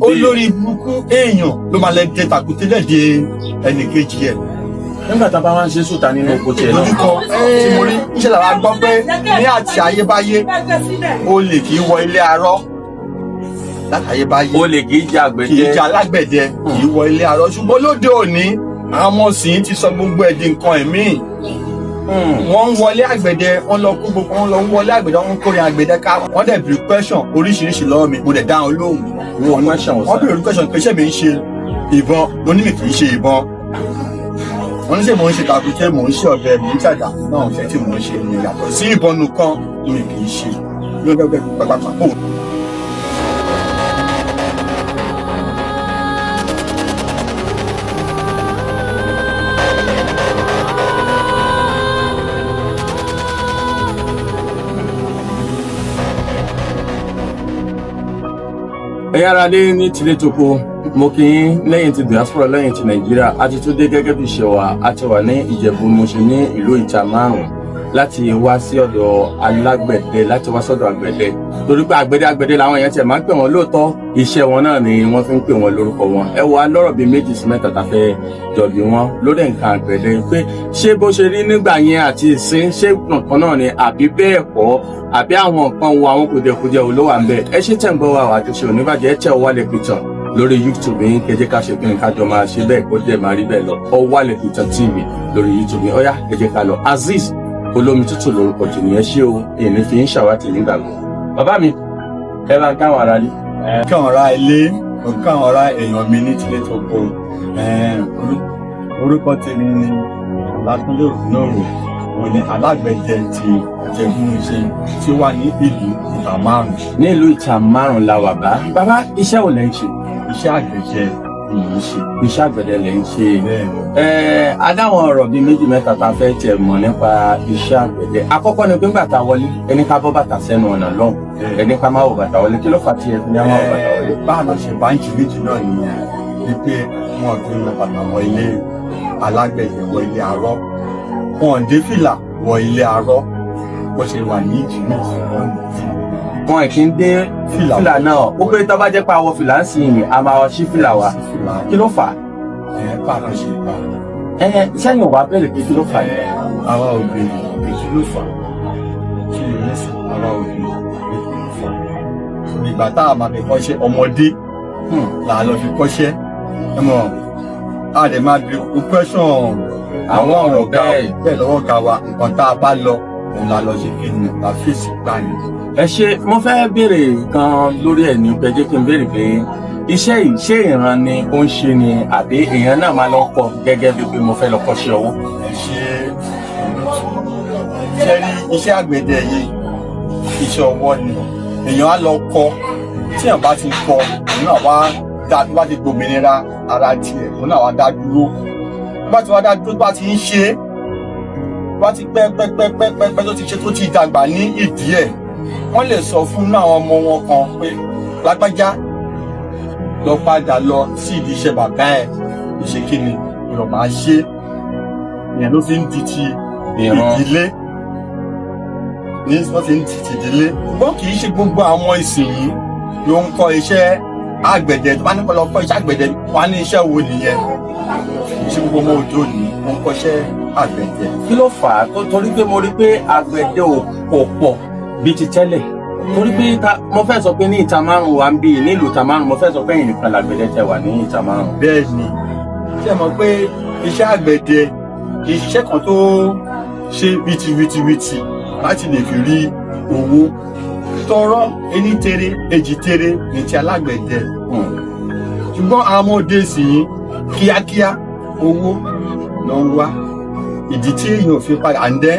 Olórí burúkú èèyàn ló máa lẹ jẹ tàkúté lẹ́dẹ̀ ẹnì kejì ẹ̀. Nígbà tá a bá wá ń ṣe sùtà nínú oko tiẹ̀ náà. Lójúkọ tí mo rí níṣẹ́ làwa gbọ́ pé ní àti ayébáyé, olè kì í wọ ilé arọ́ látayébáyé. Olè kì í jẹ àgbẹ̀dẹ. Kì í jẹ alágbẹ̀dẹ, kì í wọ ilé arọ́. Ṣùgbọ́n lóde òní, àwọn ọmọ sìn ti sọ gbogbo ẹ̀ di nǹkan ẹ̀mí. Wọ́n ń wọlé àgbẹ̀dẹ, wọ́n lọ kó gbogbo, wọ́n lọ ń wọlé àgbẹ̀dẹ, wọ́n ń kórè àgbẹ̀dẹ ká. Wọ́n dẹ̀ bèrè question oríṣiríṣi lọ́wọ́ mi, mo dẹ̀ dá wọn lóhùn. Wọ́n question wò? Wọ́n bèrè question pé ṣé mi ń ṣe ìbọn? Mo ní mi kì í ṣe ìbọn. Wọ́n ní ṣé mò ń ṣe tàkúté, mò ń ṣe ọ̀bẹ, mò ń ṣàdá náà. Ṣe tí mò ń ṣe ni yàtọ̀ sí ìbọn nìkan ni mi kì í ṣe ló ń bẹ́ẹ̀ pàpàpà. Ẹ̀yin ará lé ní tilé toko, mo kí yín lẹ́yìn ti diaspora, lẹ́yìn ti Nàìjíríà. A ti tún dé gẹ́gẹ́ bí ìṣe wa. A ti wà ní Ìjẹ̀bú Mùṣín ní ìlú Ìta Márùn láti wá sí ọ̀dọ̀ alágbẹ̀dẹ, láti wá sọ́dọ̀ àgbẹ̀dẹ, torí pé àgbẹ̀dẹ àgbẹ̀dẹ làwọn èèyàn tiẹ̀ máa ń pè wọ́n. Lóòótọ́, iṣẹ́ wọn náà ni wọ́n fi ń pè wọ́n lórúkọ wọn. Ẹ wà lọ́rọ̀ bíi méjì sí mẹ́ta tá fẹ́ jọ̀bí wọn lórí nǹkan àgbẹ̀dẹ, pé ṣé bó ṣe rí nígbà yẹn àti ìsín, ṣé nǹkan náà ni àbí bẹ́ẹ̀ kọ́, àbí àwọn nǹkan wo, àwọn kùdìẹ̀kudiẹ wo ló wà ń bẹ̀. Ẹ ṣe tẹ̀ ń gbọ́ wa, àjọṣe oníbàjẹ́. Ẹ tẹ̀ Ọwálẹ̀ Pìtàn lórí YouTube yín, kẹjẹ ká ṣe kí n kájọ máa ṣe bẹ́ẹ̀, kó dẹ̀ máa rí bẹ́ẹ̀ lọ. Ọwálẹ̀ Pìtàn TV lórí YouTube yín. Ọ̀yá, ẹ jẹ́ ká lọ. Azeez Olómi Tútù lórúkọ tèmi. Ẹ ṣé o, èmi fi ń ṣàwátì nígbà gbogbo. Bàbá mi, ẹ bá ń káwọn ará lé. Káwọn ará ilé, káwọn ará èèyàn mi ní tilé tó kọ. Orúkọ tèmi ni Ọlátúndé Ògúnnáwò. Mo ní alágbẹ̀dẹ ti Ìjẹ̀bú Ìṣe tí ó wà ní ìlú Ìta Márùn. Ní ìlú Ìta Márùn la wà bá. Bàbá, iṣẹ́ wo lẹ ń ṣe? Iṣẹ́ àgbẹ̀dẹ ni mò ń ṣe. Iṣẹ́ àgbẹ̀dẹ lẹ ń ṣe? Bẹ́ẹ̀ ni. Adáwọn ọ̀rọ̀ bíi méjì mẹ́ta tá a fẹ́ tiẹ̀ mọ̀ nípa iṣẹ́ àgbẹ̀dẹ. Àkọ́kọ́ ni pé ńgbà tá a wọlé, ẹni ká bọ́ bàtà sẹ́nu ọ̀nà lọ́hùn, ẹni ká má wọ bàtà wọlé. Kí ló fà tí ẹ fi ní á má wọ bàtà wọlé? Báà lọ ṣe báńkì méjì náà nìyẹn, wípé wọn kì í wọ bàtà wọ ilé alágbẹ̀dẹ, wọ ilé arọ́. Wọn ò dé fìlà wọ ilé arọ́, bó ṣe wà ní ìjì méjì wọn nìyẹn. Wọn kì í dé fìlà. Fìlà náà, ó pé tó bá jẹ́ pé àwọ̀ fìlà ń sìn ní, a máa ṣí fìlà wa. Fìlà. Kí ló fà á? Ẹ báà lọ ṣe bá. Ẹ sẹ́yìn ò wá bẹ̀rẹ̀ pé kí ló fà á? Àwa ò béèrè pé kí ló fà á. Kí ló ní sí, àwa ò béèrè pé kí ló fà á. Ìgbà tá a máa fi kọ́ṣẹ́ ọmọdé là á lọ fi kọ́ṣẹ́. Ẹ mọ̀, a lè máa béèrè question àwọn ọ̀rọ̀ ọ̀gá bẹ́ẹ̀. Bẹ́ẹ̀ lọ́wọ́ ọ̀gá wa. Nǹkan tá a bá lọ, òun la lọ ṣe kí ni la fèsì gbà ní. Ẹ ṣe, mo fẹ́ béèrè kan lórí ẹ̀ ní pé jẹ́ kí n béèrè pé iṣẹ́ yìí, ṣé ìran ni ó ń ṣe ni, àbí èèyàn náà máa lọ kọ́ gẹ́gẹ́ bíi pé mo fẹ́ lọ kọ́ṣẹ́ ọwọ́? Ẹ ṣe. Ṣe rí iṣẹ́ àgbẹ̀dẹ yìí, iṣẹ́ ọwọ́ ni. Èèyàn á lọ kọ́. Tí èèyàn bá ti kọ́, òun náà wá dá, tó bá ti gbòmìnira ara tiẹ̀, òun náà wá dá dúró. Tó bá ti wá dá dúró, tó bá ti ń ṣe é, tó bá ti pẹ́ pẹ́ pẹ́ pẹ́ pẹ́ pẹ́, tó ti ṣe, tó ti dàgbà ní ìdí ẹ̀, wọ́n lè sọ fún àwọn ọmọ wọn kan pé lágbájá, lọ padà lọ sí ìdí iṣẹ́ bàbá ẹ̀, ìṣe kíni ìrọ̀ máa ṣe. Ìyẹn ló fi ń di ti ìran ìdílé ní wọ́n fi ń di ti ìdílé. Ṣùgbọ́n kì í ṣe gbogbo àwọn ìsìnyí ló ń kọ́ iṣẹ́ àgbẹ̀dẹ. Tó bá ní kó lọ kọ́ iṣẹ́ àgbẹ̀dẹ, wọ́n á ní iṣẹ́ wo nìyẹn? Kì í ṣe gbogbo ọmọ òde òní ló ń kọ́ iṣẹ́ àgbẹ̀dẹ. Kí ló fà á tó? Torí pé mo rí pé àgbẹ̀dẹ ò kò pọ̀ bíi ti tẹ́lẹ̀, torí pé mo fẹ́ sọ pé ní Ìta Márùn wa ń bí, nílùú Ìta Márùn, mo fẹ́ sọ pé ẹ̀yin nìkan làgbẹ̀dẹ tẹ wà ní Ìta Márùn. Bẹ́ẹ̀ ni. Ṣé ẹ mọ̀ pé iṣẹ́ àgbẹ̀dẹ, iṣẹ́ kan tó ṣe wìtìwìtìwìtì láti lè fi rí owó tọrọ, ení tere èjì tere ní ti alágbẹ̀dẹ. Ṣùgbọ́n àwọn ọmọdé sì yín, kíákíá owó ló ń wá. Ìdí tí èèyàn ò fi padà ń dẹ́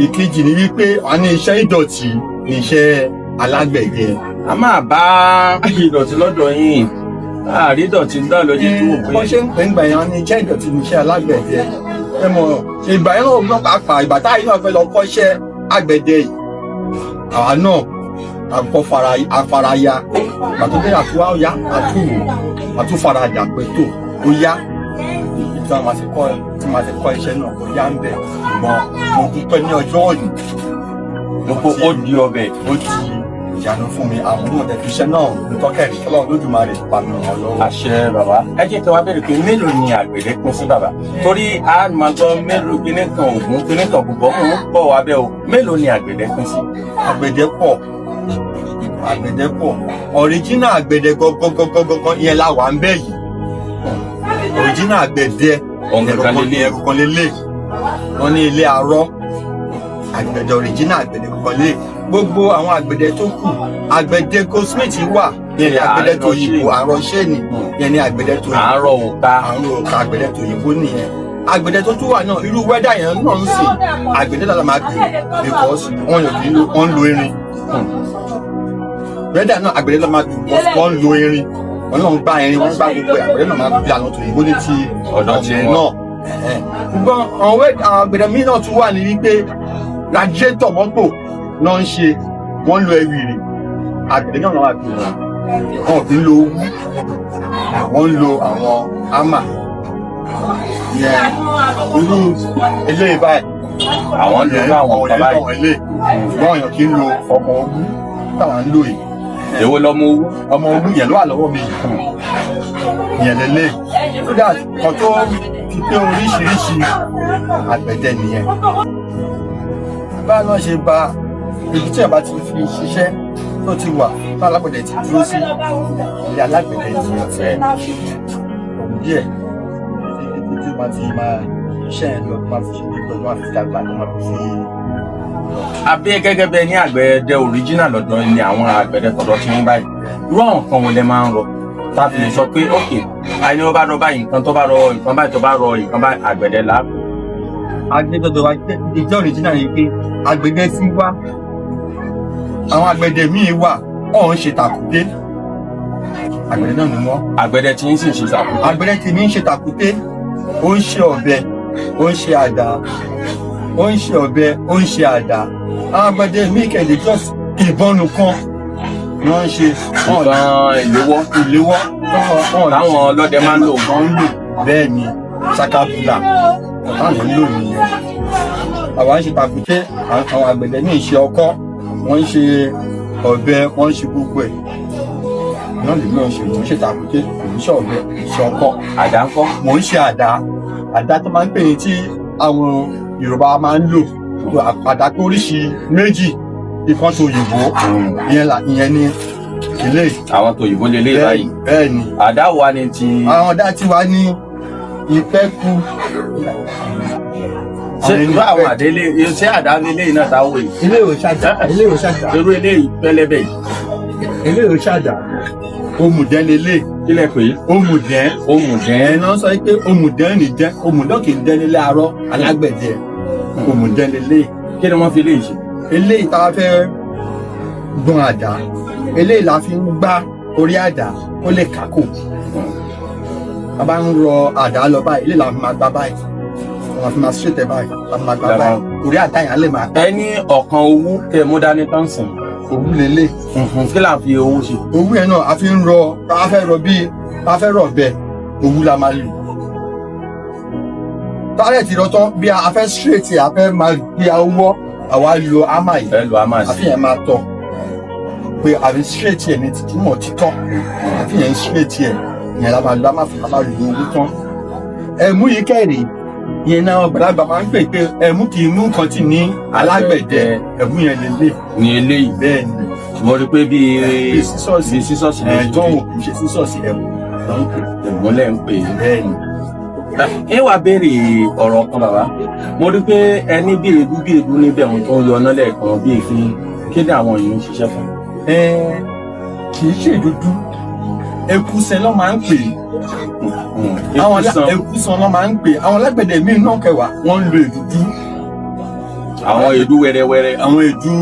ìkejì ni wípé wọ́n ní iṣẹ́ ìdọ̀tí ní iṣẹ́ alágbẹ̀dẹ. A máa bá ìdọ̀tí lọ́dọ̀ yín, àrí ìdọ̀tí náà ló jẹ́ tó wò pé Wọ́n ṣe ń pè ń gbà yẹn ní iṣẹ́ ìdọ̀tí ní iṣẹ́ alágbẹ̀dẹ. Ẹ mọ̀, ìgbà yẹn náà pàápàá, ìgbà táyì náà fẹ́ lọ kọ́ṣẹ́ àgbẹ̀dẹ yìí, àwa náà àkọ́ fara afaraya. Ìgbà tó dé, àtúwá yá, àtúwò, àtúfaradà pé tó ó yá tí wọ́n máa ti kọ́, tí wọ́n máa ti kọ́ iṣẹ́ náà, ó yá ń bẹ̀. Ṣùgbọ́n mo dúpẹ́ ní ọjọ́ òní mo kó ó di ọbẹ̀. Ó di. ìyanu fún mi. Àwọn náà dẹ̀ fi iṣẹ́ náà ń tọ́kẹ̀rì. Ọlọ́run Olódùmarè bá mi ràn wọ́n lọ́wọ́. Àṣẹ, bàbá. Ẹ jẹ́ kí wàá bẹ̀rẹ̀ pé mélòó ni àgbẹ̀dẹ pín sí, bàbá? Torí a máa gbọ́ mélòó kíní kan ògún kíní kan gbogbo mò ń bọ̀ wá bẹ́ẹ̀ o. Mélòó ni àgbẹ̀dẹ pín sí? Àgbẹ̀dẹ pọ̀, àgbẹ̀dẹ pọ̀. Original àgbẹ̀dẹ gangan ìyẹn la wà ń bẹ̀ yìí. Original àgbẹ̀dẹ Òun gangan lélẹ̀. Ìyẹn gangan lélẹ̀. Wọ́n ní ilé arọ́ àgbẹ̀dẹ, original àgbẹ̀dẹ gangan lélẹ̀. Gbogbo àwọn àgbẹ̀dẹ tó kù, àgbẹ̀dẹ goldsmith wà, ìyẹn ní àgbẹ̀dẹ tó yìnbó àránṣẹ́ ni, ìyẹn ní àgbẹ̀dẹ tó yìnbó. Àárọ̀ òka. Àwọn òkà àgbẹ̀dẹ tó yìnbó nìyẹn. Àgbẹ̀dẹ tó tún wà náà, irú weather yẹn náà ń sìn, àgbẹ̀dẹ náà la máa gbìn because wọ́n yàn kí wọ́n ń lo irin. Weather náà, àgbẹ̀dẹ náà máa gbìn because wọ́n ń lo irin, wọ́n náà ń gbá irin, wọ́n ń gbá gbogbo ẹ̀. Àgbẹ̀dẹ náà máa gbé àwọn tó yìnbó ní ti ọ̀dọ̀ tí ọ̀dọ̀ wọn. Náà ẹ̀hẹ́n. Ṣùgbọ́n àwọn àgbẹ̀dẹ míì náà tún wà ní wípé radiator mọ́tò náà ń ṣe, wọ́n ń lo ẹwìrì. Àgbẹ̀dẹ náà máa gbìn wọn. Wọn ò kí ń lo owú, wọ́n ń lo àwọn hámà yẹn, irú eléyìí báyìí. Àwọn ń lo irú àwọn nǹkan báyìí. Àwọn ilé, ṣùgbọ́n èèyàn kì í lo ọmọ owú táwọn ń lò yìí. Èwo lọmọ owú? Ọmọ owú yẹn ló wà lọ́wọ́ mi yìí, yẹn lélẹ̀. So that kan tó fi pé oríṣiríṣi àgbẹ̀dẹ nìyẹn. Báwo náà ṣe ba ibi tí ẹ̀ bá ti fi ṣiṣẹ́ tó ti wà tó alágbẹ̀dẹ ti dúró sí ilé alágbẹ̀dẹ nìyẹn díẹ̀ títí máa ti máa iṣẹ́ yẹn lọ, máa fi ṣe gbogbo ẹ̀, máa fi dàgbà, máa fi ṣe. Àbí gẹ́gẹ́ bẹ́ẹ̀ ní àgbẹ̀dẹ original lọ́dọ̀ ni àwọn àgbẹ̀dẹ tọ̀dọ̀ tí wọ́n báyìí, irú àwọn kan wo lẹ máa ń rọ tá a fi lè sọ pé ok, àyìn ó bá rọ báyìí, nǹkan tó bá rọ nǹkan báyìí, tó bá rọ nǹkan báyìí, àgbẹ̀dẹ là á pè? Agbẹ́dọ̀dọ̀ wa ìjọ original yìí pé àgbẹ̀dẹ sí wá, àwọn àgbẹ̀dẹ míì wà, ọ̀hún ṣe tàkúté, àgbẹ̀dẹ náà ni wọ́n. Àgbẹ̀dẹ tí ń sì ṣe ṣàkóso. Àgbẹ̀dẹ tí mi ń ṣe tàkúté, ó ń ṣe ọ̀bẹ, ó ń ṣe àdá, ó ń ṣe ọ̀bẹ, ó ń ṣe àdá. Àwọn àgbẹ̀dẹ míì kẹ̀lé just ìbọn nìkan ni wọ́n ń ṣe. Ìbọn ìléwọ́. Ìléwọ́. Táwọn ọlọ́dẹ máa ń lò. Wọ́n ń lò, bẹ́ẹ̀ ni, sakabula táwọn ń lò nìyẹn. Àwa ń ṣe tàkúté, àwọn àgbẹ̀dẹ míì ń ṣe ọkọ́, wọ́n ń ṣe ọ̀bẹ, wọ́n ń ṣe gbogbo ẹ̀ náà lèmi náà ṣe. Mò ń ṣe tàkúté, mò ń ṣe ọ̀bẹ, mò ń ṣe ọkọ́. Àdá ńkọ́? Mò ń ṣe àdá. Àdá tó máa ń pè ní tí àwọn Yorùbá máa ń lò, àdá pé oríṣi méjì, ìkan tó òyìnbó, ìyẹn là, ìyẹn ní ilé. Àwọn tó òyìnbó lélẹ̀ báyìí. Bẹ́ẹ̀ ni. Àdá wa ni ti. Àwọn ọ̀dà tí wàá ní ìfẹ́kù. Ṣé irú àwọn àdélé, ṣé àdá lélẹ̀ náà táwọn yìí? Ilé ìwé ṣàdá, ilé ìwé ṣàdá. Irú eléyìí pẹlẹbẹ yìí. Ilé ìwé ṣàdá, òmùdẹ́ lélẹ̀. Kí lẹ pè é? Òmùdẹ́. Òmùdẹ́. Ẹ̀ náà sọ pé òmùdẹ́ ní jẹ́ òmùdẹ́ kì í dẹ́ nílé arọ́ alágbẹ̀dẹ, òmùdẹ́ lélẹ̀. Kí ni wọ́n fi léyìí ṣe? Eléyìí tá a fẹ́ gbọ́n àdá, eléyìí la fi ń gbá orí àdá ó lè kákò. A bá ń rọ àdá lọ báyìí, eléyìí la fi máa gbá báyìí, la fi máa straight ẹ̀ báyìí, la fi máa gbá báyìí, orí àdá yẹn á lè máa. Ẹ ní ọ̀kan owú tẹ mú dání tán sìn. Òwú lélẹ̀. Kí là ń fi owú ṣe? Òwú yẹn náà a fi ń rọ, a fẹ́ rọ bíi a fẹ́ rọ bẹ́ẹ̀, òwú la máa lò. Tálẹ̀ ti rọ tán, bí a fẹ́ straight, a fẹ́ máa gbé awọ́, àwa lo hámà yìí. Ẹ lo hámà sí. Àfihàn máa tọ̀ pé àfi straight ẹ̀ ní tìtúmọ̀ títọ́, àfihàn straight ẹ̀ yẹn la máa lo, a máa fi a máa lo owó tán. Ẹ̀mú yìí kẹ́rì yẹn náà, àgbàlagbà máa ń pè pé ẹ̀mú kì í mú nǹkan tì ní alágbẹ̀dẹ, ẹ̀mú yẹn lè lè. Ní eléyìí. Bẹ́ẹ̀ ni. Mo rí i pé bíi bíi sísọ́ọ̀sì. Bíi sísọ́ọ̀sì ló ẹ̀ ṣe tó ń wò kì í ṣe sísọ́ọ̀sì, ẹ̀mú ló ń pè. Ìmúlẹ̀ ń pè é. Bẹ́ẹ̀ ni. Ẹ wá béèrè ọ̀rọ̀ kan, bàbá. Mo rí i pé ẹ ní bí èédú bí èédú níbẹ̀, ohun tó ń yọ ọ́nà lẹ́ẹ̀kan bí èéfín, kí ni àwọn yìí ń ṣiṣẹ́ fún? Ẹ kì í ṣe dúdú, ekusan ló máa ń pè é. Àwọn Ekusan. Ekusan ló máa ń pè é. Àwọn alágbẹ̀dẹ míì náà kẹwàá, wọ́n ń lo èdúdú. Àwọn èédú wẹ́rẹ́wẹ́rẹ́. Àwọn èédú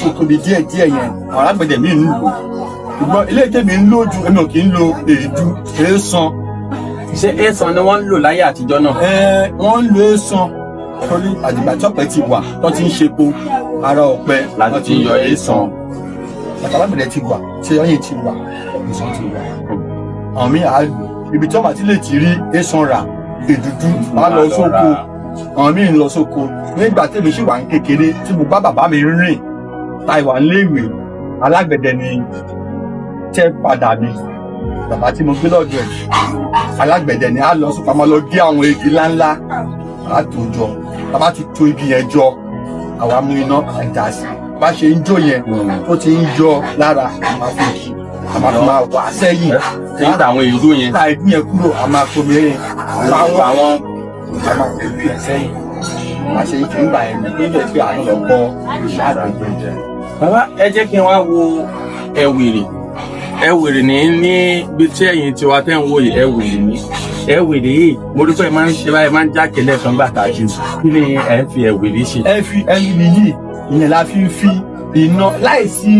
tó tóbi díẹ̀ díẹ̀ yẹn, àwọn alágbẹ̀dẹ míì ń lò, ṣùgbọ́n ilé tèmi ń lò ju, èmi ò kì í lo èédú, èésan. Ṣé èèsàn ni wọ́n ń lò láyé àtijọ́ náà? Wọ́n ń lo èésan torí àdìgbà tí ọ̀pẹ ti wà tó ti ń ṣepo ara ọ̀pẹ láti wọ́n ti yọ èèsàn. Àtàlágbẹ̀dẹ ti wà, tí ọyìn ti wà, èèsàn ti wà. Àwọn míì á lò ibi tí wọ́n bá ti lè ti rí èèsàn rà, èdúdú á lọ sóko. Àwọn míì ń lọ sóko. Nígbà tèmi sì wà ní kékeré tí mo bá bàbá mi rìn Táìwá níléèwé, alágbẹ̀dẹ ni tẹ́ padà mi. Bàbá tí mo gbé lọ́dọ̀ ẹ̀, alágbẹ̀dẹ ni. Á lọ sọ́pàá, máa lọ gé àwọn igi ńláńlá, á tó jọ. Bàbá ti tó igi yẹn jọ, àwa mú iná àdá sí. Bá ṣe ń jó yẹn, tó ti ń yọ lára, a máa fi igi, a máa fi máa wà sẹ́yìn. Tí ń ta àwọn èrú yẹn. Ta ìdí yẹn kúrò, a máa fomi rìn àwọn àwọn, a máa fi igi yẹn sẹ́yìn. Bá ṣe ń ṣe ń gbà yẹn ní pé pé àwọn lọ kọ́ iṣẹ́ àgbẹ̀dẹ. Bàbá, ẹ jẹ́ kí n wá wo ẹ̀wìrì. Ẹ̀wìrì ní ibi tí ẹ̀yin tiwa tẹ́ ń wò yìí, ẹ̀wìrì ní ẹ̀wìrì yìí, mo rí pé ẹ máa ń ṣe báyìí, máa ń jákè lẹ́ẹ̀kan gbà tá a ṣe. Kí ni ẹ ń fi ẹ̀wìrì ṣe? Ẹ fi ẹfìrì yìí, ìyẹn la fi ń fi iná. Láìsí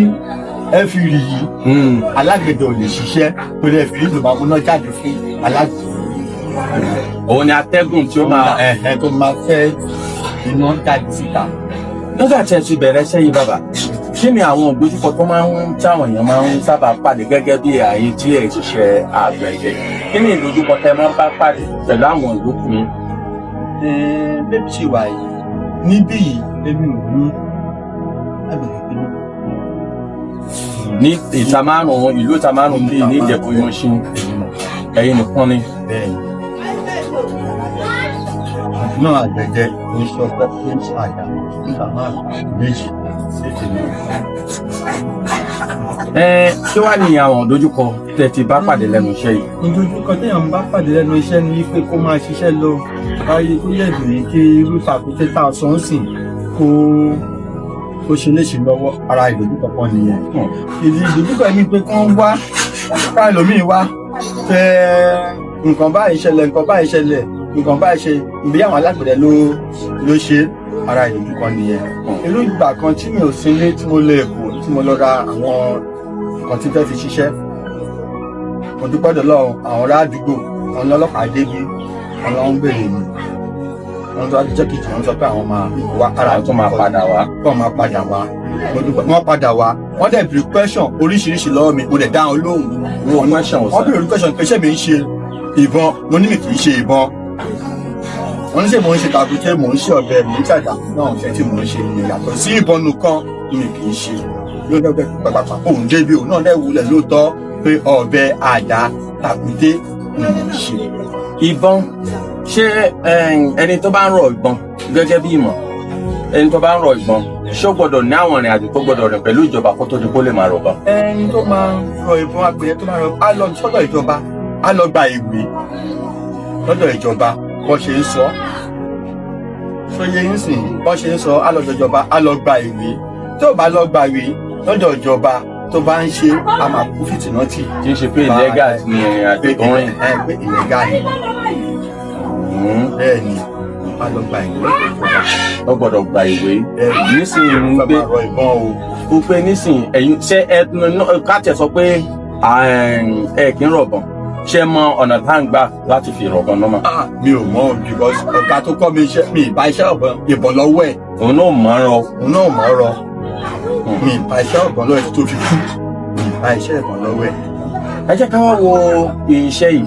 ẹfìrì yìí, alágbẹ̀dẹ ò lè ṣiṣẹ́, torí ẹfìrì ló máa múná jáde fún alágbẹ̀dẹ. Òun ni atẹ́gùn tí ó máa Ẹ̀hẹ́, tó máa fẹ́ iná jáde síta. Nígbà tí ẹ ti bẹ̀rẹ̀ iṣẹ́ yìí, bàbá, kí ni àwọn ìdojúkọ tó máa ń táwọn èèyàn máa ń sábà pàdé gẹ́gẹ́ bí ààyè tí ẹ̀ ṣiṣẹ́ àgbẹ̀dẹ? Kí ni ìdojúkọ tẹ máa ń bá pàdé pẹ̀lú àwọn ìyókù yín? Bébí ṣe wà yìí, níbí yìí, èmi ò ní agbègbè pinnu. Ní ìta márùn-ún, ìlú ìta márùn-ún bíi ní Ìjẹ̀bú Ìmúṣin, ẹ̀yin nìkan ni? Bẹ́ẹ̀ náà, àgbẹ̀dẹ oníṣẹ́ ọkọ tó ń ṣàdá nígbà márùn-ún méjì sí èmi. Ẹ kí wàá ní àwọn ìdojúkọ tẹ́ ti bá pàdé lẹ́nu iṣẹ́ yìí? Ìdojúkọ téèyàn ń bá pàdé lẹ́nu iṣẹ́ ni wípé kó máa ṣiṣẹ́ lọ báyìí, kó yẹ̀dùn kí irú tàkúté tá a sọ ń sìn kó ṣe léṣe lọ́wọ́. Ara ìdojúkọ kan nìyẹn. Ìdojúkọ ni pé kán wá ká ẹlòmíì wá fẹ́ nǹkan báyìí ṣẹlẹ̀, nǹkan báyìí ṣẹlẹ̀, nǹkan báyìí ṣe ìbí àwọn alágbẹ̀dẹ ló ṣe. Ara ìdojúkọ nìyẹn. Irú ìgbà kan tí mi ò sí ilé, tí mo lọ Èkó, tí mo lọ ra àwọn nǹkan tí fẹ́ fi ṣiṣẹ́, mo dúpẹ́ dọ̀lọ́ àwọn ará àdúgbò, àwọn ọlọ́pàá débí, àwọn ló ń béèrè mi. Wọ́n tó wá jẹ́ kejì, wọ́n sọ pé àwọn máa wá ara. Àwọn tó máa padà wá. Kọ́ máa padà wá. Mo dúpẹ́, wọ́n padà wá, wọ́n dẹ̀ béèrè question oríṣiríṣi lọ́wọ́ mi, mo dẹ̀ dá wọn lóhùn. Wọ́n question Wọ́n béèrè question pé ṣé mi ń ṣe ìbọn? Mo ní mi kì í ṣe ìbọn. Wọ́n ní ṣé mò ń ṣe tàbùtẹ́, mò ń ṣe ọ̀bẹ, mò ń ṣàdá náà. Ṣe tí mò ń ṣe ìyẹn yàtọ̀ sí ìbọn nìkan ni mi kì í ṣe. Lóòótọ́ pé pàpàpà òun débi òun náà dẹ̀ wulẹ̀ lóòótọ́ pé ọ̀bẹ, àdá, tàkúté ni mò ń ṣe. Ìbọn, ṣé ẹni tó bá ń rọ ìbọn, gẹ́gẹ́ bí ìmọ̀, ẹni tó bá ń rọ ìbọn, ṣó gbọ́dọ̀ ní àwọn ìrìn àjò tó gbọ́dọ̀ rìn pẹ̀lú ìjọba kó tó di kó lè máa rọ̀bọn? Ẹni tó máa rọ ìbọn, àgbẹ̀yẹ tó máa rọ, á lọ sọ́dọ̀ ìjọba, á lọ gba ìwé lọ́dọ̀ ìjọba bó ṣe ń sọ. Sóye ń sìn bó ṣe ń sọ, á lọ ìjọba, á lọ gba ìwé. Tó bá lọ gba ìwé lọ́dọ̀ ìjọba, tó bá ń ṣe, a máa kú fìtìnátì. Tí ń ṣe pé illegal ni ìrìn àjò tó ń rìn. Ẹ pé illegal ni. Bẹ́ẹ̀ ni, á lọ gba ìwé lọ́dọ̀ ìjọba. Ó gbọ́dọ̀ gba ìwé. Bẹ́ẹ̀ ni. Nísìnyí ń Fẹ́ gbé máa rọ ìbọn o. ó pé nísìnyí, ẹ̀yin ṣé ẹ ká tẹ̀ sọ pé ẹ kì í rọ̀bọ̀n, ṣé mọ ọ̀nà tá à ń gbà láti fi rọ̀bọ̀n náà mọ̀? Ah, mi ò mọ̀ o, because ọ̀gá tó kọ́ mi iṣẹ́ mi, ìbá iṣẹ́ ìbọn lọ́wọ́ ẹ̀. Òun náà mọ̀ ọ́n rọ. Òun náà mọ̀ ọ́ rọ. Mi ìbá iṣẹ́ ìbọn lọ́wọ́ ẹ̀ tó fi kú, mi ìbá iṣẹ́ ìbọn lọ́wọ́ ẹ̀. Ẹ jẹ́ ká wá wo iṣẹ́ yìí.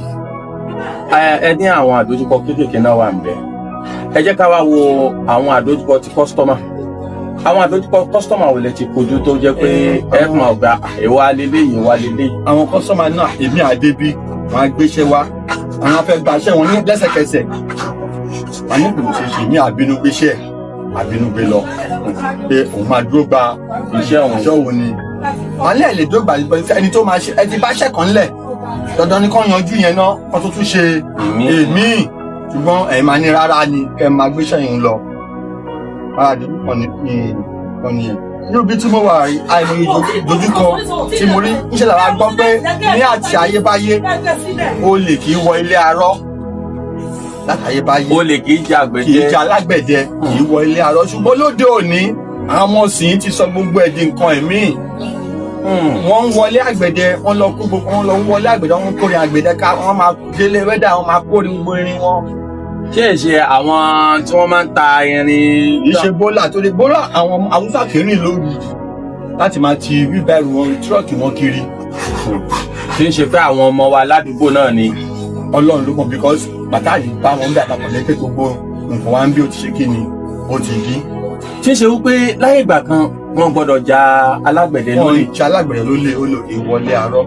Ẹ ní àwọn àdójúkọ kéékèèké náà wà níbẹ̀. Ẹ jẹ́ ká wá wo àwọn àdójúkọ ti customer. Àwọn àdójúkọ customer wo lẹ ti kojú tó jẹ́ pé ẹ máa gba ìwà lélẹ́yìí, ìwà lélẹ́yìí? Àwọn customer náà, èmi àdébí wọn á gbéṣẹ́ wá, àwọn fẹ́ gba iṣẹ́ wọn ní lẹ́sẹ̀kẹsẹ̀. Wọn ní kò ṣe ṣe ní àbínú gbéṣẹ́, àbínú gbé lọ, pé òun máa dúró gba iṣẹ́ òun. Iṣẹ́ òun ni wọn lẹ́ẹ̀ lè dúró gba ẹni tó máa ṣe. Ẹ ti bá ṣẹ́ kan lẹ̀, dandan ni kán yanjú yẹn náà kán tó tún ṣe èmi. Ṣùgbọ́n ẹ̀yin máa ní rárá ni kẹ́ ẹ máa gbéṣẹ́ yẹn lọ. Rárá, dojúkọ ni kan nìyẹn. Irú bí tí mo wà rí, àìmọye dojúkọ tí mo rí. Níṣẹ́ làwa gbọ́ pé ní àti ayébáyé, olè kì í wọ ilé arọ́ látàyébáyé. Olè kì í jẹ Kì í àgbẹ̀dẹ. jẹ alágbẹ̀dẹ, kì í wọ ilé arọ́. Ṣùgbọ́n lóde òní, àwọn ọmọ sìn ti sọ gbogbo ẹ̀ di nǹkan ẹ̀mí. Wọ́n ń wọlé àgbẹ̀dẹ, wọ́n lọ kó gbogbo wọn lọ ń wọlé àgbẹ̀dẹ, wọ́n ń kórè àgbẹ̀dẹ ká, wọ́n máa délé wẹ́dà, wọ́n máa kórè gbogbo irin wọn. Ṣé ìṣe àwọn tí wọ́n máa ń ta irin? Kì í ṣe bólà tó lè bólà. Àwọn Haúsá kì í rìn lóru láti máa ti wheelbarrow wọn, truck wọn kiri. Tí ń ṣe pé àwọn ọmọ wa ládùúgbò náà ni? Ọlọ́run ló mọ̀, because bàtà yìí bá wọn bí àtàkùn lẹ́pẹ́ gbogbo nǹkan wa ń bí ó ti ṣe kí ni ó ti dín. Tí ń ṣe wípé láyé ìgbà kan wọ́n gbọ́dọ̀ ja alágbẹ̀dẹ Wọ́n lólè. ń alágbẹ̀dẹ lólè, ó lò ìwọlé arọ́.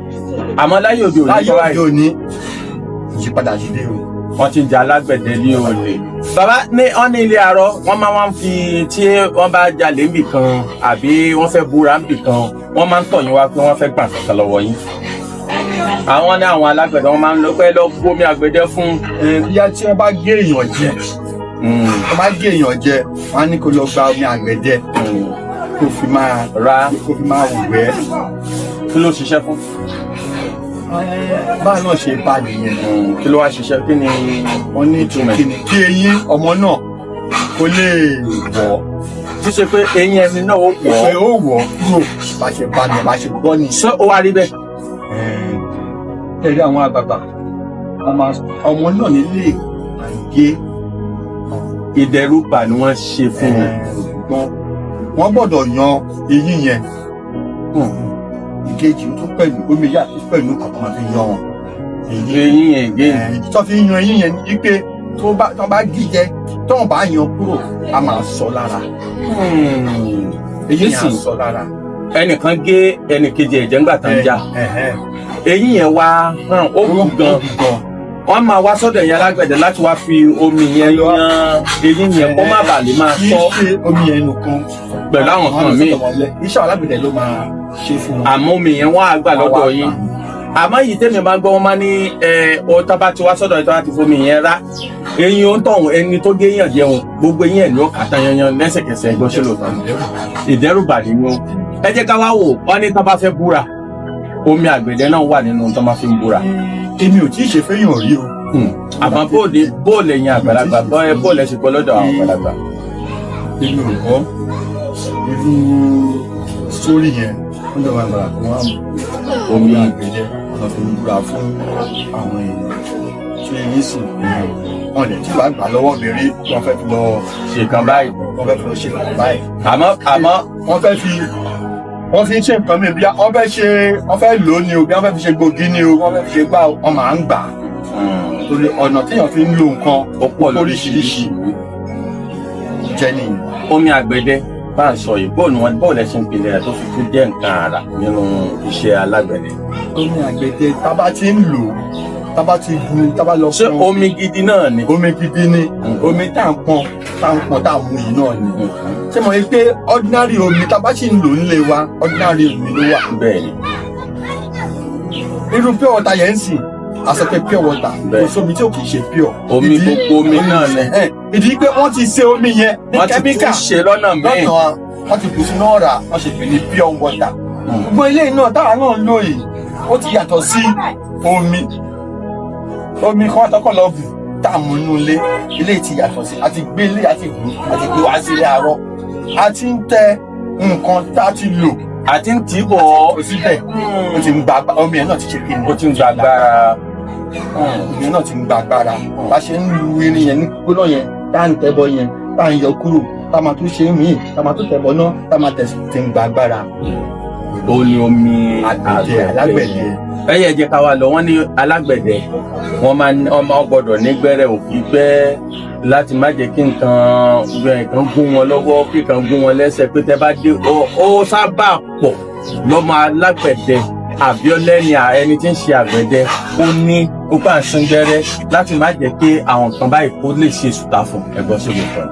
Àmọ́ láyé òde òní Láyé kọ́ òde báyìí, òní, ìyípadà ti dé o. Wọ́n ti ń ja alágbẹ̀dẹ ní olè. Bàbá ní wọ́n ní ilé arọ, wọ́n máa wá ń fi tí wọ́n bá jalè níbì kan àbí wọ́n fẹ́ búra níbì kan, wọ́n máa ń tọ̀ yín wá pé wọ́n fẹ́ gbà kankan lọ́wọ́ yín. Àwọn ní àwọn alágbẹ̀dẹ, wọ́n máa ń lọ pé lọ gbómi àgbẹ̀dẹ fún. Bíyá tí wọ́n bá gé èèyàn jẹ, wọ́n bá gé èèyàn jẹ, wọ́n á ní kó lọ gba omi àgbẹ̀dẹ kó fi máa Ra kó fi máa wẹ̀. Kí ló ṣiṣẹ́ fún? Báà náà ṣe bá nìyẹn. Kí ló wá ṣiṣẹ́, kí ni Wọ́n ní ìtumọ̀ ẹ̀? Kí ni kí eyín ọmọ náà kó lè wọ̀. Tí ṣe pé eyín ẹni náà ó Pé wọ̀. Ó wọ̀ kúrò, bá ṣe bá nìyẹn, bá ṣe gbọ́ nìyẹn. Ṣé ó wá rí bẹ́ẹ̀? Ẹ rí àwọn àgbààgbà, wọ́n máa ọmọ náà nílé àgé. Ìdẹ́rùbà ni wọ́n ṣe fún un. Ṣùgbọ́n wọ́n gbọ́dọ̀ yan eyín yẹn. Ìkejì tó pẹ̀lú omi yá tó pẹ̀lú kọ̀ọ̀kan fi yan eyín. Eyín yẹn gé. Tó fi yan eyín yẹn ni pé tó bá gíjẹ, tó bá yan kúrò, a máa sọ lára. Eyín yẹn á Nísìn- sọ lára. Ẹnìkan gé ẹnìkejì ẹ̀jẹ̀ ńgbà tán já, eyín yẹn wá hàn, ó kú gan. Gan. Wọ́n máa wá sọ́dọ̀ ẹ̀yin alágbẹ̀dẹ láti wá fi omi yẹn yan eyín yẹn kó má bàa lè máa Kì í sọ ṣe omi yẹn nìkan. Pẹ̀lú àwọn kan míì. Iṣẹ́ alágbẹ̀dẹ ló máa ṣe fún wọn. Àmọ́ omi yẹn wọ́n á gbà lọ́dọ̀ yín. Àmọ́ yìí tèmi máa gbọ́, wọ́n máa ní ẹ ọ tá bá ti wá sọ́dọ̀ ẹ̀, tó bá ti fomi yẹn rá eyín ó ń tọ̀hún, ẹni tó gé yàn jẹun, gbogbo eyín ẹ̀ ní ó kà tán yanyan lẹ́sẹ̀kẹsẹ̀. Ẹgbọ́n ṣe lòótọ́ ìdẹ́rùbà nínú. Ẹ jẹ́ ká wá wò, wọ́n ní tá bá fẹ́ búra, omi àgbẹ̀dẹ náà wà nínú tó máa fi ń búra. Èmi ò tí ì ṣe fẹ́yàn rí o. Àmọ́ bóòlù ẹ̀yin àgbàlagbà, bóòlù ẹ̀ ṣe gbọ́ lọ́dọ̀ àwọn àgbàlagbà. Èmi ò gbọ́ irú sórí yẹn wọ́n jọ máa gbàgbà kó wọ́n á Omi. Omi àgbẹ̀dẹ wọ́n fi ń búra fún àwọn èèyàn tí eyín sì wọn lè tí wàá gbà lọ́wọ́ mi rí, wọ́n fẹ́ fi lọ Ṣe kan báyìí. Wọ́n fẹ́ fi lọ ṣe nǹkan báyìí. Àmọ́ Wọ́n fẹ́ fi wọ́n fi ń ṣe nǹkan mi, bí wọ́n fẹ́ ṣe, wọ́n fẹ́ lò ó ni o, bí wọ́n fẹ́ fi ṣe gbòógì ni o, wọ́n fẹ́ fi ṣe gbá o, wọ́n máa ń gbà á. Torí ọ̀nà téèyàn fi ń lo nǹkan ó pọ̀ lóríṣiríṣi. Jẹ́ nìyẹn. Omi àgbẹ̀dẹ bá ń sọ yìí, bóòlù wọn, bóòlù ẹ̀ ṣe ń pilẹ̀ rẹ̀ tó fi tún jẹ́ nǹkan àrà nínú iṣẹ́ alágbẹ̀dẹ? Omi àgbẹ̀dẹ, tá bá ti ń lò ó, tá bá ti bu, tá bá lọ Ṣé pọn. Omi gidi náà ni? Omi gidi ni. Omi tá à ń pọn, tá à ń pọn, tá à ń mu yìí náà ni. Ṣé mo rí pé ordinary omi tá a bá sì ń lò nílé wa, ordinary omi ló wà. Bẹ́ẹ̀ ni. Irú pure water yẹn ń sìn, a sọ pé pure water, kò sómi tí ò kì í ṣe pure. Omi gbogbo omi náà ni. Ìdí pé wọ́n ti ṣe omi yẹn ní Wọ́n ti kẹ́míkà tún ṣe lọ́nà míì. Lọ́nà wọ́n ti bù sínú ọ̀rá, wọ́n ṣe pè ní pure water. Gbogbo ilé náà táwa náà ń lò yìí, ó ti yàtọ̀ sí omi omi kan tọkọ lọ bù tá a mú inú ilé. Ilé ti yàtọ̀ sí, àti gbé ilé, àti bù, àti gbé wá sílé àárọ̀, a ti ń tẹ nǹkan tá a ti lò Àti ń tì í bọ̀ ọ́. Kò síbẹ̀, ó ti ń gba omi ẹ̀ náà ti ṣe kí ni? Ó ti ń gba agbára. Omi náà ti ń gba agbára. Bá ṣe ń lu irin yẹn ní gbóná yẹn, tá à ń tẹ́bọ yẹn, tá à ń yọ kúrò, tá a máa tún ṣe míì, tá a máa tún tẹ̀bọ náà, tá a máa tẹ̀, ti ń gba agbára. Ó ní omi àgbẹ̀dẹ, alágbẹ̀dẹ. Ẹ yẹ jẹ́ ká wá lọ, wọ́n ní alágbẹ̀dẹ wọ́n máa ń wọ́n máa gbọ́dọ̀ ní gbẹ́rẹ́ òkì gbẹ́ láti má jẹ́ kí nǹkan gún wọn lọ́wọ́, kí nǹkan gún wọn lẹ́sẹ̀, pé tẹ́ bá dé ó sábà pọ̀ lọ́mọ alágbẹ̀dẹ àbíọ́lẹ́ni ẹni tí ń ṣe àgbẹ̀dẹ, ó ní ó bá ń sín gbẹ́rẹ́ láti má jẹ́ kí àwọn nǹkan báyìí kó lè ṣe sùtá fún ẹ̀gbọ́n sóde kan.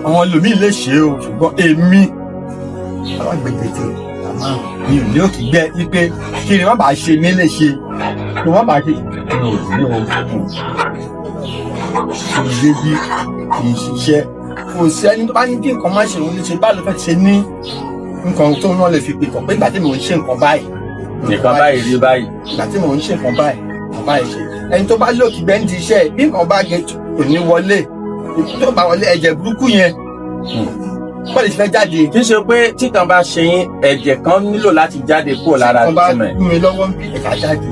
Àwọn ẹlòmíì lè ṣe o, ṣùgbọ́n èmi alágbẹ̀dẹ tè àmọ́ mi ò ní òkì gbẹ́ wípé kí ni wọ́n bá ṣe mí lè ṣe kí wọ́n bá ṣe mi ò ní o kì í débi kì í ṣiṣẹ́. Kò sí ẹni tó bá ní kí nǹkan má ṣe òun lè ṣe báwo ló fẹ́ ṣe ní nǹkan tó náà lè fi pè tán pé ìgbà tí mò ń ṣe nǹkan báyìí. Nǹkan báyìí rí báyìí. Ìgbà tí mò ń ṣe nǹkan báyìí, nǹkan báyìí ṣe ẹni tó bá lòkì gbẹ́ ń di iṣẹ́, bí nǹkan bá gé kò ní wọlé, tó bá wọlé, ẹ̀jẹ̀ burúkú yẹn bọ́ọ̀lù ti fẹ́ jáde. Kì í ṣe pé tí kan bá ṣe yín, ẹ̀jẹ̀ kan nílò láti jáde kúrò lára Tí kan bá ìtumọ̀ ẹ̀. gún mi lọ́wọ́ ń bí, ẹ̀ka jáde.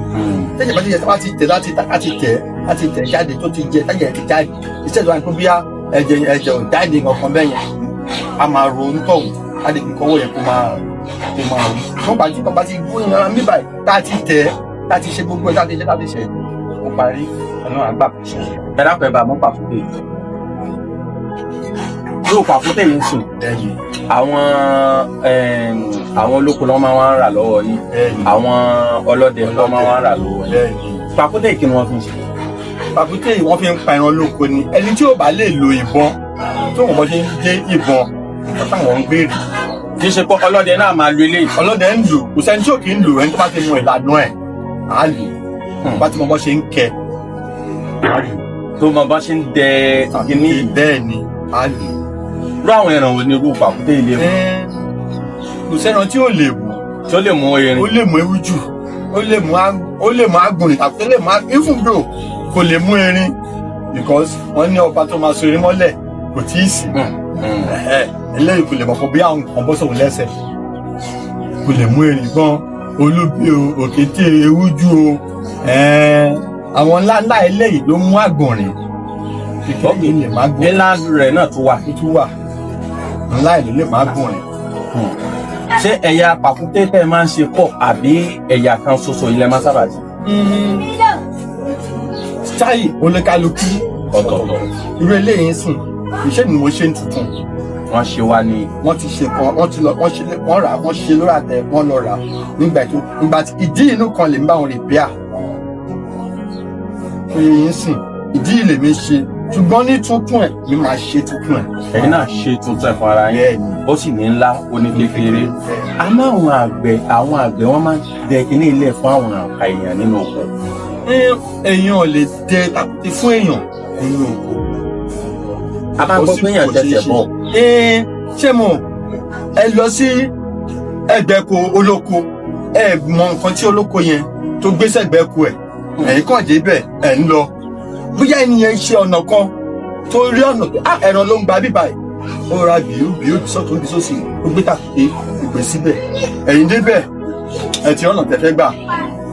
Tẹ́jẹ̀ bá ti jẹ, tó bá ti tẹ̀ láti tẹ̀ láti tẹ̀ láti tẹ̀ jáde, tó ti jẹ tẹ́jẹ̀ ti jáde, iṣẹ́ ìjọba ní kó bíyà ẹ̀jẹ̀ ò jáde kankan bẹ́ẹ̀ yẹn, a máa ro onítọ̀hún, a lè fi kọ́wọ́ yẹn kó máa rú. Wọ́n bá tí kan bá ti gún ìran mi báyìí, tá a ti tẹ̀, tá a ti ṣe gbogbo ẹ̀, tá a ti ṣe, tá a ti ṣe, ó parí, ọ̀nà àgbà kò ṣe. Ẹ dákun, ẹ bá mú pàkúté. Yóò pàkúté yìí ń sìn. Bẹ́ẹ̀ni. Àwọn olóko ló máa ń rà lọ́wọ́ yín. Bẹ́ẹ̀ni. Àwọn ọlọ́dẹ ló máa ń rà lọ́wọ́ yín. Bẹ́ẹ̀ni. Pàkúté yìí, kí ni wọ́n fi ń ṣe? Pàkúté yìí, wọ́n fi ń pa ẹran lóko ni. Ẹni tí ò bá lè lo ìbọn, tó wọ́n bọ́ ṣe ń dé ìbọn, nǹkan táwọn ń béèrè. Kì í ṣe pé ọlọ́dẹ náà máa lo eléyìí? Ọlọ́dẹ ń lò. Kò sẹ́ni tí ò kì í lò. Ẹni tó bá ti mọ ìlànà ẹ̀ á lò. Bá ti mọ bọ́ ṣe ń kẹ, á lò. Tó mọ bá ṣe ń dẹ kíní? Bẹ́ẹ̀ ni, á lò. Rú àwọn ẹran wo ni irú pàkúté ilé mu? Kò sẹ́ran tí ò lè wù. Tí ó lè mú erin? Ó lè mú ewújù, ó lè mú agbọ̀nrín tàbí ó lè mú even though kò lè mú erin, because wọ́n ní ọba tó máa so erin mọ́lẹ̀ kò tí ì sí. Ẹ̀hẹ́, eléyìí kò lè mọ̀ pé bí àwọn nǹkan bọ́ sóun lẹ́sẹ̀. Kò lè mú erin gan, olúbi o, òkété, ewújú o, àwọn ńláńlá eléyìí ló mú àgbọ̀nrín. Kékeré lè má gbọ̀nrín. Ńlá rẹ̀ náà tún wà? Tó tún wà. Ńlá ìlú lè má gbọ̀nrín. Ṣé ẹ̀yà pàkúté tẹ́ ẹ máa ń ṣe pọ̀, àbí ẹ̀yà kan ṣoṣo ilẹ̀ máa sábà ṣe? Style oníkálukú Ọ̀tọ̀ọ̀tọ̀. Irú eléyìí ń sìn, iṣẹ́ ni mo ṣe ń tuntun. Wọ́n ṣe wá ní? Wọ́n ti ṣe kan, wọ́n ti lọ, wọ́n ṣe, wọ́n rà, wọ́n ṣe lórí àtẹ, wọ́n lọ rà nígbà tó nígbà tí ìdí inú kan lè ń bá wọn repair fún yín sìn. Ìdí ilé mi ṣe, ṣùgbọ́n ní tuntun ẹ̀, mi máa ṣe tuntun ẹ̀. Ẹ̀yin náà ṣe tuntun ẹ̀ fún ara yín? Bẹ́ẹ̀ni. Ó sì ní ńlá, ó ní kékeré. Àmọ́ àwọn àgbẹ̀ wọ́n máa ń dẹ kíní ilẹ̀ fún àwọn àpá èèyàn nínú oko. Èèyàn ò lè dẹ tàkúté fún èèyàn nínú oko. A máa gbọ́ pé èèyàn tẹ̀sẹ̀ bọ̀. Ṣé mo ẹ lọ sí ẹgbẹ́ko olóko, ẹ mọ nǹkan tí olóko yẹn tó gbé sẹ́gbẹ́ko ẹ̀, ẹ̀yin kàn débẹ̀, ẹ̀ ń lọ. Bóyá ẹni yẹn ṣe ọ̀nà kan tó rí ọ̀nà pé ah, ẹran ló ń gba bíbá ẹ̀, ó ra bìú bìú sọ́tún bí sósì, ó gbé tàkúté ìgbé síbẹ̀. Ẹ̀yin débẹ̀, ẹ̀ ti ọ̀nà tẹ̀fẹ́ gbà,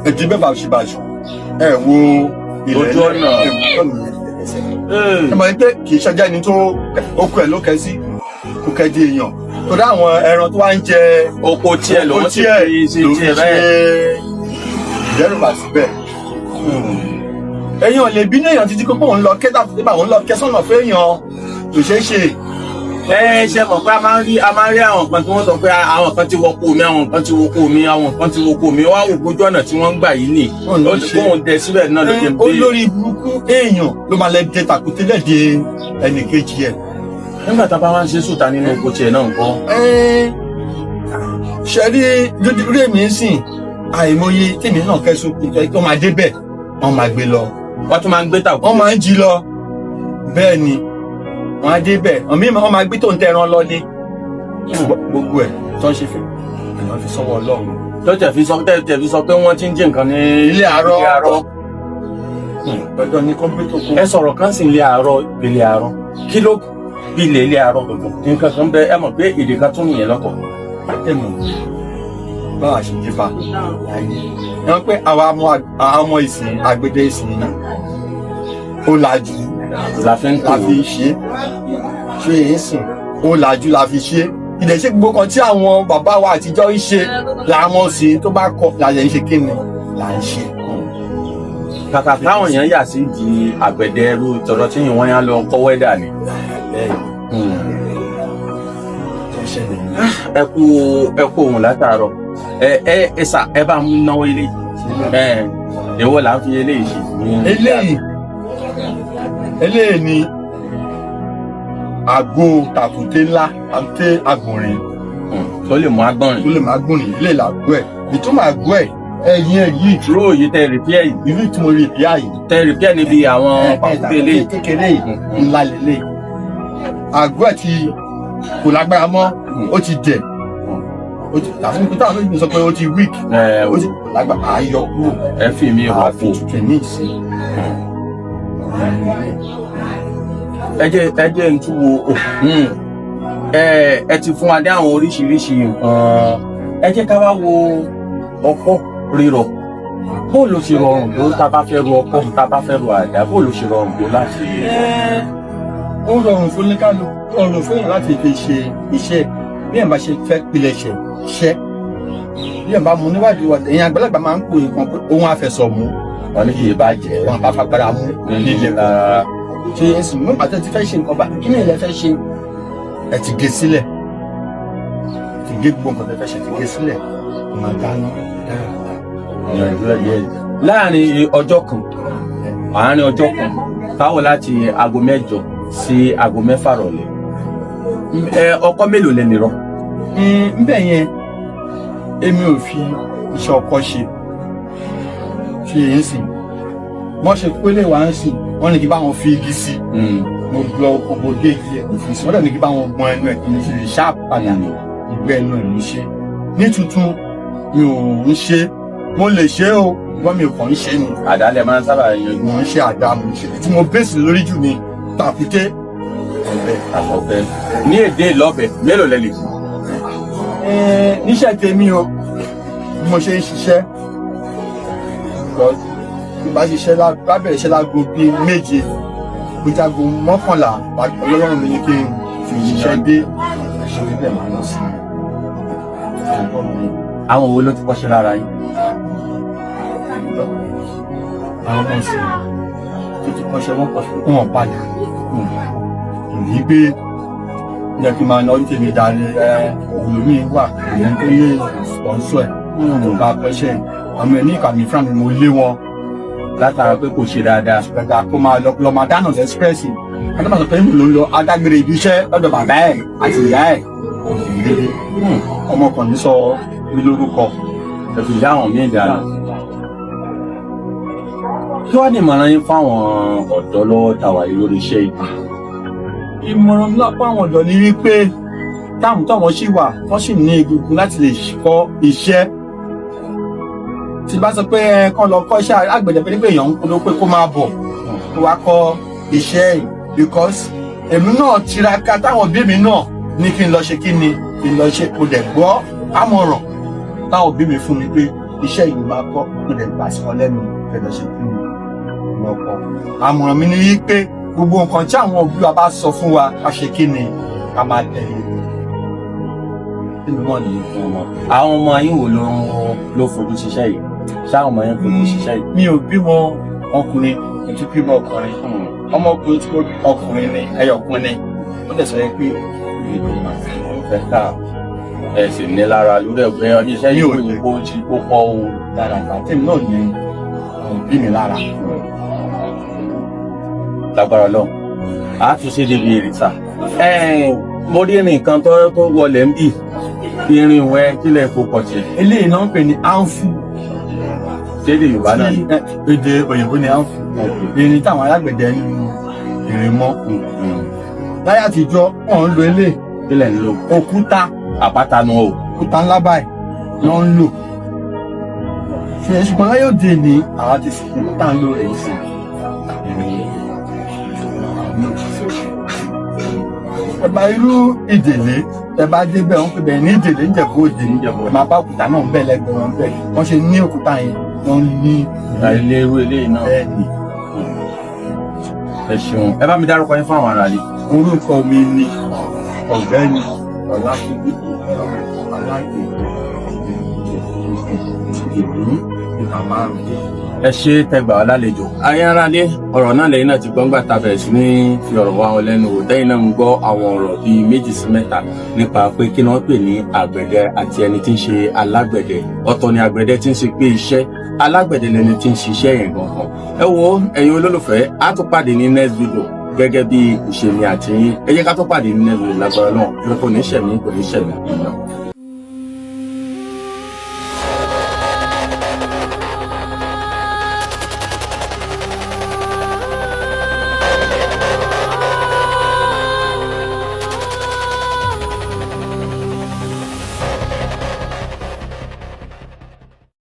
ẹ̀ ti bẹ́ẹ̀ bàṣubàṣu, ẹ̀ wo ilẹ̀. Ojú ọ̀nà. Ẹ̀ wo ọ̀nà yẹn. Ẹ mọ̀ pé kì í ṣọjá ẹni tó oko ẹ̀ ló kẹ́ sí, kò kẹ́ di èèyàn torí àwọn ẹran tó wá ń jẹ Oko tiẹ̀ lòun oko ti tiẹ̀ fi ṣe ló tiẹ̀ fi ṣe bẹ́ẹ̀. ìdẹ́rùbà síbẹ̀. Èèyàn lè bínú èèyàn títí kókó òun lọ kẹ́ tàbí òun lọ kẹ́ sọ́nà fún èèyàn, kò ṣeé ṣe. Ẹ ṣe mọ̀ pé a máa ń rí àwọn kan tí wọ́n sọ pé àwọn kan ti wọ́pọ̀ mi, àwọn kan ti wọ́pọ̀ mi, àwọn kan ti wọ́pọ̀ mi wá wò gbójú ọ̀nà tí wọ́n ń gbà yìí nì. Òun ló Ó ti ṣe. kóun dẹ síbẹ̀ náà ló ṣe ń bí. Olórí burúkú èèyàn ló máa lẹ dẹ tàkúté lẹ́dẹ̀ ẹnì kejì ẹ̀. Nígbà tá a bá wá ń ṣe sùtà nínú oko tiẹ̀ náà nǹkan? Ṣe rí lórí èmi ń sìn, àìmọye tèmi náà kẹsùn tó máa débẹ̀, wọ́n máa gbé lọ. Wọ́n tún máa ń gbé tàkúté? Wọ́n máa ń jí lọ. Bẹ́ẹ̀ ni, wọ́n á débẹ̀, ọ̀mí wọ́n máa gbé tó ń tẹran lọ ní gbogbo ẹ̀ tó ń ṣe fẹ́, èèyàn fi sọ́wọ́ Ọlọ́run. Tó tẹ̀ fi sọ pé wọ́n ti ń jí nǹkan ní Ilé àárọ̀. Ilé àárọ̀. Dandan ní kọ́mpútà kó. Ẹ sọ̀rọ̀ kan sí ilé àárọ̀. Ilé àárọ̀, kí ló pilẹ̀ ilé àárọ̀ gbogbo nǹkan kan bẹ? Ẹ mọ̀ pé èdè kan tún nìyẹn lọ́tọ̀. Ẹ mọ̀ báwa ṣe dé bá láyé ẹ wọ́n pé àwa ọmọ ìsìn àgbèdè ìsìn ó lajú La fi ń tò. La fi ṣe ṣe é sìn, ó lajú la fi ṣe. Ìdẹ̀ ṣe gbogbo kan tí àwọn bàbá wa àtijọ́ ń ṣe làwọn sì tó bá kọ làyẹ̀ ń ṣe, kí ni là ń ṣe. Kàkà táwọn èèyàn yà sí di àgbẹ̀dẹ ẹrú tọ̀dọ̀ tí wọ́n yá lọ kọ́ wẹ́dà ni. Bẹ́ẹ̀ tó ṣẹlẹ̀ ní. Ẹ kú ohun látàárọ̀. Ẹ ẹ ẹ sà, ẹ bá ń náwó ilé ẹ, èwo là ń fi eléyìí ṣe? Eléyìí ni àgbo tàkùté ńlá, tàkùté àgbọ̀nrín. Tó lè mú agbọ̀nrín. Tó lè má gbọ̀nrín. Eléyìí làgbo ẹ̀, ìtumọ̀ àgbo ẹ̀, ẹ̀yìn ẹ̀ yìí. Ró yìí tẹ repair yìí. Irú ìtumọ̀ rí ìpíà yìí. Tẹ repair níbi àwọn pàkúté eléyìí. Kékeré yìí, ńlá lélẹ̀. Àgbo ẹ̀ ti kò lágbára mọ́, ó ti dẹ̀, ó ti tàbí táwọn olóyìnbó sọ pé ó ti weak. Ẹ Ó ti kò lágbára, àyọ kúrò. Ẹ fi mi rọ̀ àfi kó. tuntun ní ìsìn. Ẹ jẹ́ n tún wo. Ẹ ti fún wa ní àwọn oríṣiríṣi nǹkan. Ẹ jẹ́ ká wá wo ọkọ́ rírọ̀. Bó ló ṣe rọrùn tó tá a bá fẹ́ ru ọkọ́, tá a bá fẹ́ ru àdá, bó ló ṣe rọrùn tó láti? Ó rọrùn fún oníkálukú, rọrùn fún èèyàn láti fi ṣe iṣẹ́ bí èèyàn bá ṣe fẹ́ pilẹ̀ṣẹ̀ ṣẹ́, bí èèyàn bá mú níwájú wa. Èèyàn àgbàlagbà máa ń pò nǹkan pé òun àfẹsọ̀ mú. Wọn ní kì í bàjẹ́. Wọn bá fagbára mú nílé rárá. Ṣe é sì mú pàtó tí fẹ́ ṣe nǹkan bá, kí ni ilẹ̀ fẹ́ ṣe? Ẹ ti gé sílẹ̀, ti gé gbogbo nǹkan tẹ́ fẹ́ ṣe, ti gé sílẹ̀, ẹ máa dáná dáadáa. Láàrin ọjọ́ kan, àárín ọjọ́ kan táwọn láti aago 8 sí aago 6 rọ̀lẹ́, ẹ ọkọ́ mélòó lẹ lè rọ? Nbẹ yẹn, èmi ò fi iṣẹ́ ọkọ ṣe ṣe yẹn sìn. Wọ́n ṣe pélé wá ń sìn, wọ́n ní kí bá wọn fi igi sí. Mo lọ gbogbo gé igi ẹ̀, fi sí. Wọ́n dẹ̀ ní kí bá wọn gbọ́n ẹnu ẹ̀, kí n fi ṣáàpù padà ìgbẹ́ ẹnu ẹ̀ ló ṣe ní tuntun. Mi ò ń ṣe, mo lè ṣe o, wọ́n mi ò kàn ń ṣe ni. Àdálẹ̀ máa ń sábà yanjú. Mo ń ṣe àdá, mo ń ṣe tí mo bẹ́sì lórí jù ní tàkúté, ọ̀bẹ. Àtọ̀bẹ ní èdè ìlọ́bẹ mélòó lẹ lè fi? Níṣẹ́ tèmi o, bí mo ṣe ń ṣiṣẹ́, bí bá ṣiṣẹ́, bá bẹ̀rẹ̀ iṣẹ́ láago bíi 7, bó jágo 11, ọlọ́run mi ní kí n fi ṣiṣẹ́ dé ṣe bẹ́ẹ̀, máa lọ sí i. Àwọn wo ló ti kọ́ṣẹ́ lára yín? Àwọn ọmọ sí tó ti kọ́ṣẹ́, wọ́n pọ̀, wọn padà kò ní gbé yẹ kí n máa lọ ní tèmi darí. Ẹ òlòmí wà ìyẹn tó lé sponsor ẹ tó bá kọ́ṣẹ́ àwọn ẹni ìkànnì fúnra mi, mo lé wọn. Látara pé kò ṣe dáadáa. Gbẹ̀gbà kó máa lọ lọ máa dáná express, adé máa sọ pé mo ló ń lọ adágbére ibi iṣẹ́ lọ́dọ̀ bàbá ẹ̀ àti ìyá ẹ̀. Ọmọkùnrin sọ mí lórúkọ. Ẹ fi dá àwọn míì dànù. Kí wàá ní ìmọ̀ràn yín fáwọn ọ̀dọ́ lọ́wọ́ tàwa yìí lórí iṣẹ́ yìí? Ìmọ̀ràn ńlá fún àwọn ọ̀dọ́ ni wípé táwọn táwọn sì wà, wọ́n sì ní egungun láti lè kọ́ iṣẹ́. Tí bá sọ pé ẹ kàn lọ kọ́ iṣẹ́ àgbẹ̀dẹ, pé nígbà èèyàn ń polówó pé kó máa bọ̀ kó wá kọ́ iṣẹ́ yìí, because èmi náà tiraka táwọn òbí mi náà ní kí n lọ ṣe, kí ni kí n lọ ṣe. Mo dẹ̀ gbọ́ àmọ̀ràn táwọn òbí mi fún mi pé iṣẹ́ yìí máa kọ́. Mo dẹ̀ gbà sí wọn lẹ́nu fẹ́ lọ ṣe, kí ni lọ kọ́. Àmọ̀ràn mi ni wípé gbogbo nǹkan tí àwọn òbí wa bá sọ fún wa ká ṣe, kí ni ká máa tẹ̀lé. Kí ni wọ́n ní fún ọmọ? Àwọn ọmọ yín wo ló fojú ṣiṣẹ́ yìí? Ṣáwọn ọmọ yín fojú ṣiṣẹ́ yìí? Mi ò bímọ ọkùnrin, mo ti bímọ ọkùnrin. Ọmọkùnrin tí mo bí, ọkùnrin ni, ẹyọkùnrin ni. Ó dẹ̀ sọ yẹn pé Fẹ́ ká ẹ sì ní lára lórí ẹgbẹ́ iṣẹ́ yìí, Mi ò kò ní kó ṣe kó kọ́ o. Lára ìgbà tèmi náà ní òbí mi lára. Lágbára lọ, a tún ṣe débi èrè sà. Mo rí irin kan tó wọlé ń bì, irin wẹ kílẹ̀ kó pọ̀ sí. Eléyìí náà ń pè ní anfu. Sédè Yorùbá náà ni? Èdè òyìnbó ni anfu. Irin táwọn alágbẹ̀dẹ ń lu irin mọ́. Láyé àtijọ́, wọ́n ń lo eléyìí. Kílẹ̀ ń lò? Òkúta. Àpáta nu o. Òkúta ńlá báyìí ló ń lò ṣe, ṣùgbọ́n láyé òde ní àwọn ti sìn òkúta ń lò rẹ̀ sí. Ẹ bá irú ìdèlé, ẹ bá débẹ̀, wọ́n pè bẹ́ẹ̀ ní ìdèlé ń Jẹ̀bú Òde. Níjẹ̀bú. Ẹ máa bá òkúta náà ń bẹ̀ lẹ́gbẹ̀ẹ́ wọn bẹ́ẹ̀. Wọ́n ṣe ní òkúta yẹn, wọ́n ní. Ilé irú eléyìí náà. Bẹ́ẹ̀ ni. Ẹ ṣeun, ẹ bá mi dárúkọ yín fún àwọn ará ilé. Orúkọ mi ni Ọ̀gbẹ́ni Ọlákúnlé Alágbè, ìlú Ìtàmárùn. Ẹ ṣe tẹgbà ọ lálejò ayé aráalé. Ọ̀rọ̀ náà lẹ́yìn náà ti gbọ́ngbà tá a bẹ̀rẹ̀ sí ní fi ọ̀rọ̀ wá wọn lẹ́nu wò. Tẹ́yìn náà ń gbọ́ àwọn ọ̀rọ̀ bíi méjì sí mẹ́ta nípa pé kí ni wọ́n pè ní àgbẹ̀dẹ àti ẹni tí ń ṣe alágbẹ̀dẹ. Ọ̀tọ̀ ni àgbẹ̀dẹ tí ń ṣe pé iṣẹ́ alágbẹ̀dẹ lẹni tí ń ṣiṣẹ́ yẹn gangan. Ẹ wo, ẹ̀yin olólùfẹ́, á tún pàdé ní next video gẹ́gẹ́ bí ìṣèmi àti yín. Ẹ jẹ́ ká tún pàdé ní next video lágbára náà. Kò ní ṣẹ̀mí, kò ní ṣẹ̀mí náà.